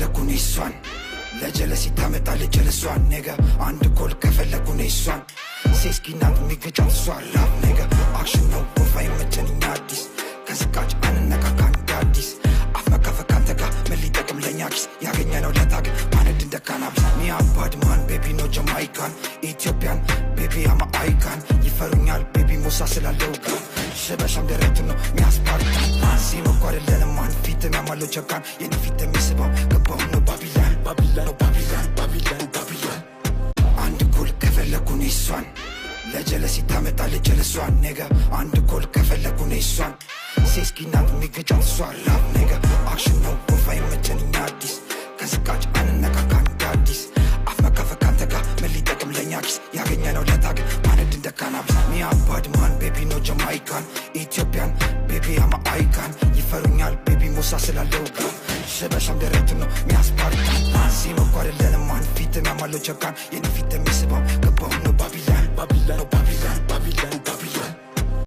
ከፈለኩ እኔ እሷን፣ ለጀለሲ ታመጣለች ጀለሷን nigga። አንድ call ከፈለኩ እኔ እሷን፣ ሴስኪ ናት የሚገጫት እሷ love nigga። Action ነው ወፍ አይመቸን እኛ አዲስ፣ ከዝቃጭ አንነካካ እንደ አዲስ። አፍ መከፈት ካንተ ጋር ምን ሊጠቅም ለእኛ ኪስ? ያገኘነው ለታግ ማነድ እንደ cannabis። Me a bad man, baby, no Jamaican, Ethiopian baby, I'm a icon። ይፈሩኛል baby ሙሳ ስላለው ጋር፣ ሽበሻም ደረቱ ነው ሚያስፓርታን። ሴም እኮ አይደለንም ማን ፊትም ያማለው ቸካን። የኔ ፊት የሚስበው ገባው ነው ባቢላን፣ ባቢላን ነው ባቢላን፣ ባቢላን፣ ባቢላን። አንድ call ከፈለኩ እኔ እሷን፣ ለጀለሲ ታመጣለች ጀለሷን nigga። አንድ call ከፈለኩ እኔ እሷን፣ ሴስኪ ናት የሚገጫት እሷ love nigga። Action ነው ወፍ አይመቸን እኛ አዲስ፣ ከዝቃጭ አንነካካ እንደ አዲስ። አፍ መከፈት ካንተ ጋር ምን ሊጠቅም ለእኛ ኪስ? ያገኘነው ለታግ ማነድ እንደ cannabis። Me a bad man, baby, no Jamaican, Ethiopian baby, I'm a icon። ይፈሩኛል baby ሙሳ ስላለው ጋር፣ ሽበሻም ደረቱ ነው ሚያስፓርታን። ሴም እኮ አይደለንም ማን ፊትም ያማለው ቸካን። የኔ ፊት የሚስበው ገባው ነው ባቢላን፣ ባቢላን ነው።